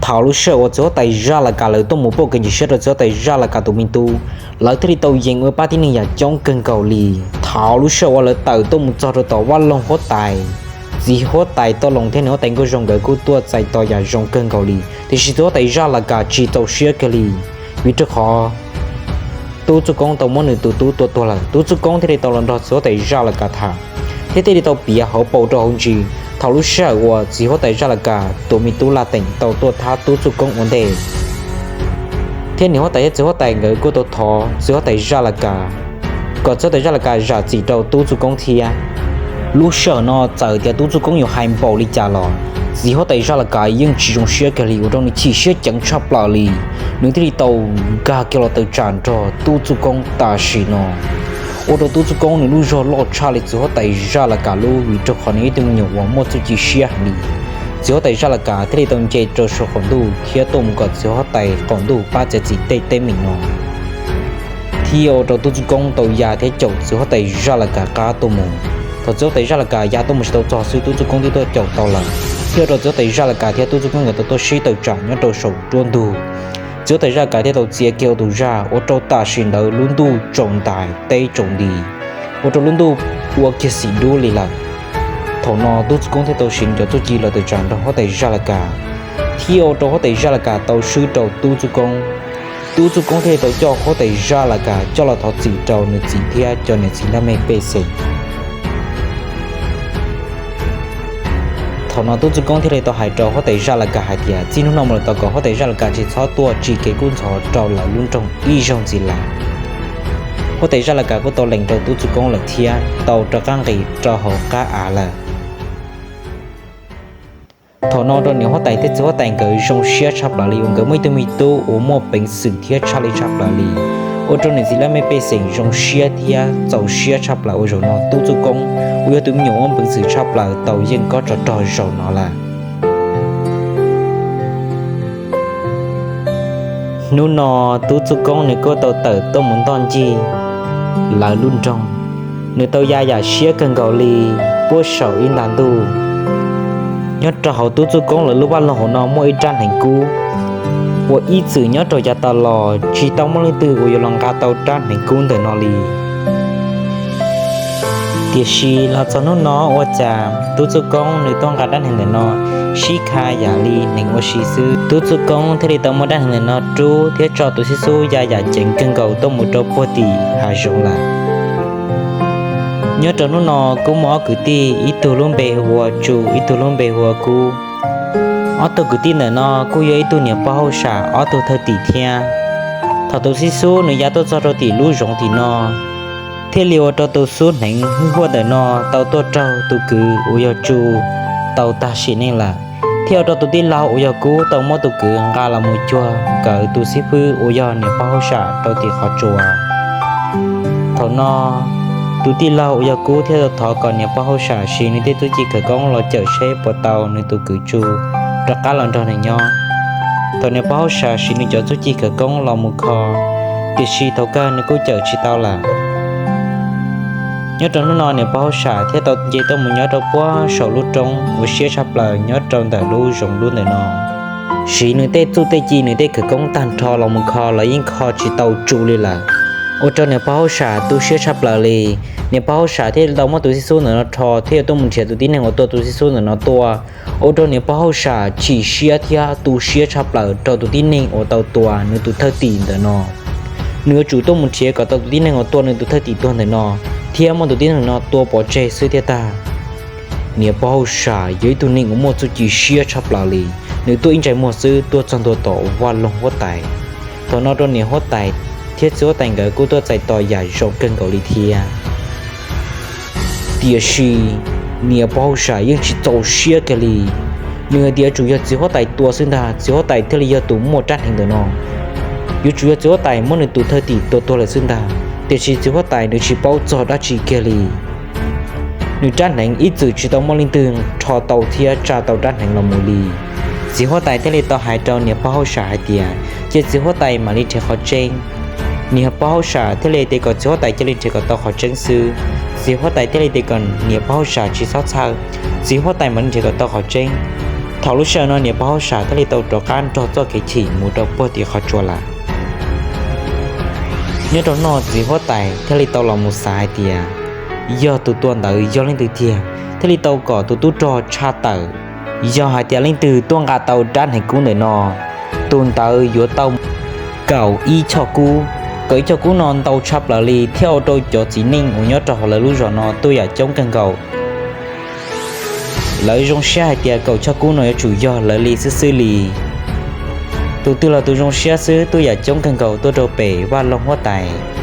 Thaum lub sij hawm uas txiv huab tais Zaj Las Kas lawv tuaj mus pauj kev ntsim siab rau txiv huab tais Zaj Las Kas tus me tub, lawv thiaj li tau yees ua ib pab tib neeg yam coob kawg nkaus li. Thaum lub sij hawm uas lawv tawm tuaj mus txog rau tom vaj loog huab tais, txiv huab tais Tooj Loos thiab niam huab tais Nkauj Zoo nkawd kuj tuaj txais tos yam zoo kawg nkaus li, tiam sis txiv huab tais Zaj Las Kas tsis txaus siab kiag li, vim rau qhov Tub Txuj Koob tau muab nws tus tub tua tuag lawm. Tub Txuj Koob thiaj li tau los nrog txiv huab tais Zaj Las Kas tham, thiab thiaj li tau piav hauv paus rau hauv ntsis thaum lub sij hawm uas txiv huab tais Zaj Las Kas tus me tub Laj Teem tau tuaj thab Tub Txuj Koob ua ntej, thiab niam huab tais thiab txiv huab tais nkawd kuj tau thov txiv huab tais Zaj Las Kas kom txiv huab tais Zaj Las Kas zam txim rau Tub Txuj Koob thiab. Lub sij hawm no txawm tias Tub Txuj Koob yuav hais npaum li cas los txiv huab tais Zaj Las Kas yeej tsis zoo siab kiag li, ua rau nws chim siab ceev tshaj plaws li. Nws thiaj li tau nkag kiag los tawm tsam nrog Tub Txuj Koob tam sim no, ua rau Tub Txuj Koob nws lub zog loj tshaj li txiv huab tais Zaj Las Kas lub, vim rau qhov nws yog ib tug me nyuam uas muaj txuj ci siab heev li. Txiv huab tais Zaj Las Kas thiaj li tau nce rau saum qaum ntuj thiab tuaj mus kom txiv huab tais qaum ntuj pab txiav txim tej teeb meem no, thiab ua rau Tub Txuj Koob tau ya thiab caum txiv huab tais Zaj Las Kas qab tuaj mus. Thaum txiv huab tais Zaj Las Kas ya tuaj mus tsis tau txog xwb Tub Txuj Koob twb tuaj caum tau lawm, thiab ua rau txiv huab tais Zaj Las Kas thiab Tub Txuj Koob nkawd tau tuaj sib tawm tsam nyob rau saum nruab ntug. Txiv huab tais Zaj Las Kas thiaj tau txiav kiag ua tus zaj, ua rau tam sim ntawd lub ntuj tsaus ntais teb tsaus nti, ua rau lub ntuj ua kiag xim dub li lawm. Thaum no Tub Txuj Koob thiaj tau siv nws cov txuj ci los tawm tsam nrog huab tais Zaj Las Kas, thiab ua rau huab tais Zaj Las Kas tau swb rau Tub Txuj Koob. Tub Txuj Koob thiaj li tau coj huab tais Zaj Las Kas coj los thov txim rau nws txiv thiab cov niam txiv laj mej pej xeem. Thaum no Tub Txuj Koob thiaj li tau hais rau huab tais Zaj Las Kas hais tias txij hnub no mus lawm tau kom huab tais Zaj Las Kas tsis txhob tuaj tsim kev kub ntxhov rau lawv lub nroog ib zaug ntxiv lawm. Huab tais Zaj Las Kas kuj tau lees rau Tub Txuj Koob lawm thiab tau rov qab nqis rau hauv qab av lawm. Thaum no rau niam huab tais thiab txiv huab tais nkawd zoo siab tshaj plaws li uas nkawd muaj ib tug me tub uas muaj peev xwm thiab tshaj li tshaj plaws li, ua rau niam txiv laj mej pej xeem zoo siab thiab txaus siab tshaj plaws uas zaum no Tub Txuj Koob uas yog tus me nyuam muaj peev xwm tshaj plaws tau yeej kob tsov rog zaum no lawm. Hnub no Tub Txuj Koob nws kuj tau tawm tuaj mus ntoj ncig lawv lub nroog. Nws tau ya yam siab kawg nkaus li puag saum ib nta ntuj. Nyob rau hauv Tub Txuj Koob lawv lub vaj loog hauv no muaj ib rab hneev kub uas ib txwm nyob rau yav tas los tsis tau muaj leej twg uas yuav los nqa tau rab hneev kub ntawm no li. Tiam sis los txog hnub no ua cas Tub Txuj Koob nws tuaj nqa rab hneev ntawm no sib kha yam li hneev ua si xwb. Tub Txuj Koob thiaj li tau muab rab hneev ntawm no rub thiab tso tus xib xub ya yam ceev kawg nkaus tuaj mus rau puag tim hav zoov lawm. Nyob rau hnub no kuj muaj ob kwv tij, ib tug lub npe hu ua Tsu, ib tug lub npe hu ua Kub. Ob tug kwv tij ntawm no kuj yog ib tug niam pog hauj sam ob tug thwj tim thiab. Thaum tus xib xub nws ya tuaj txog rau tim lub zoov tim no, thiaj li ua rau tus xub hneev hwj huaj ntawm no tau tuaj raug tus kwv uas yog Tsu tau tag sim neej lawm, thiab ua rau tus tij laug uas yog Kub tau muab tus kwv nqa los mus cuag nkawd tus xib fwb uas yog niam pog hauj sam rau tim qhov tsua. Thaum no tus tij laug uas yog Kub thiaj thov kom niam pog hauj sam siv nws tej txuj ci khawv koob los cawm seb puas tau nws tus kwv Tsu rov qab los nrog nws nyob. Thaum niam pog hauj sam siv nws cov txuj ci khawv koob los mus kho, tiam sis thaum kawg nws kuj cawm tsis tau lawm. Nyob rau hnub no niam pog hauj sam thiaj tau nce tuaj mus nyob rau puag saum lub roob uas siab tshaj plaws nyob rau ntawm lub zoov dub ntawm no. Siv nws tej txuj tej ci nws tej khawv koob tag nrho los mus kho los yeej kho tsis tau Tsu li lawm, ua rau niam pog hauj sam tu siab tshaj plaws li. Niam pog hauj sam thiaj li tau muab tus xib xub ntawm no rho thiab yuav tuaj mus nrhiav tus tib neeg uas tua tus xib xub ntawm no tuaj, ua rau niam pog hauj sam chim siab thiab tu siab tshaj plaws rau tus tib neeg uas tau tua nws tus thwj tim ntawm no. Nws yuav tsum tuaj mus nrhiav kom tau tus tib neeg uas tua nws tus thwj tim tuag ntawm no, thiab muab tus tib neeg no tua pov tseg xwb thiaj tag. Niam pog hauj sam yog ib tug neeg uas muaj txuj ci siab tshaj plaws li, nws tuaj ib ntsais muag xwb tuaj txog ntua tom vaj loog huab tais. Thaum no rau niam huab tais thiab txiv huab tais nkawd kuj tuaj txais tos yam zoo kawg nkaus li thiab. Tiam sis niam pog hauj sam yeej tsis txaus siab kiag li. Nws hais tias yuav tsum yog txiv huab tais tua xwb ntag, txiv huab tais thiaj li yog tus muaj rab hneev ntawm no. Yuav tsum yog txiv huab tais muab nws tus thwj tim tua tuag lawm xwb ntag, tiam sis txiv huab tais nws tsis paub txog dab tsi kiag li. Nws rab hneev ib txwm tsis tau muaj leej twg rho tau thiab tsa tau rab hneev los mus li. Txiv huab tais thiaj li tau hais rau niam pog hauj sam hais tias cia txiv huab tais mam li nrhiav qhov tseeb. Niam pog hauj sam thiaj li tias kom txiv huab tais cia li nrhiav kom tau qhov tseeb xwb. Txiv huab tais thiaj li tias kom niam pog hauj sam tsis txhob txhawj, txiv huab tais mam li nrhiav kom tau qhov tseeb. Thaum lub sij hawm no niam pog Hauj Sam thiaj li tau rov qab nrog txoj kev chim mus rau puag tim qhov tsua lawm. Nyob rau no txiv huab tais thiaj li tau los mus xav hais tias yog tus tua ntawd yog leej twg tiag, thiaj li tau kom tus tub rog tshaj tawm. Yog hais tias leej twg tuaj nqa tau rab hneev kub ntawm no, tus ntawd yuav tau kaum ib choj kub. Kaum ib choj kub no ntau tshaj plaws li thiab ua rau cov txiv neej uas nyob rau hauv lawv lub zos no tuaj yam coob kawg nkaus. Lawv zoo siab hais tias kaum choj kub no yuav tsum yog lawv li xwb xwb li. Tus twg los tus zoo siab xwb, tuaj yam coob kawg nkaus tuaj rau pem Vaj Loog huab tais.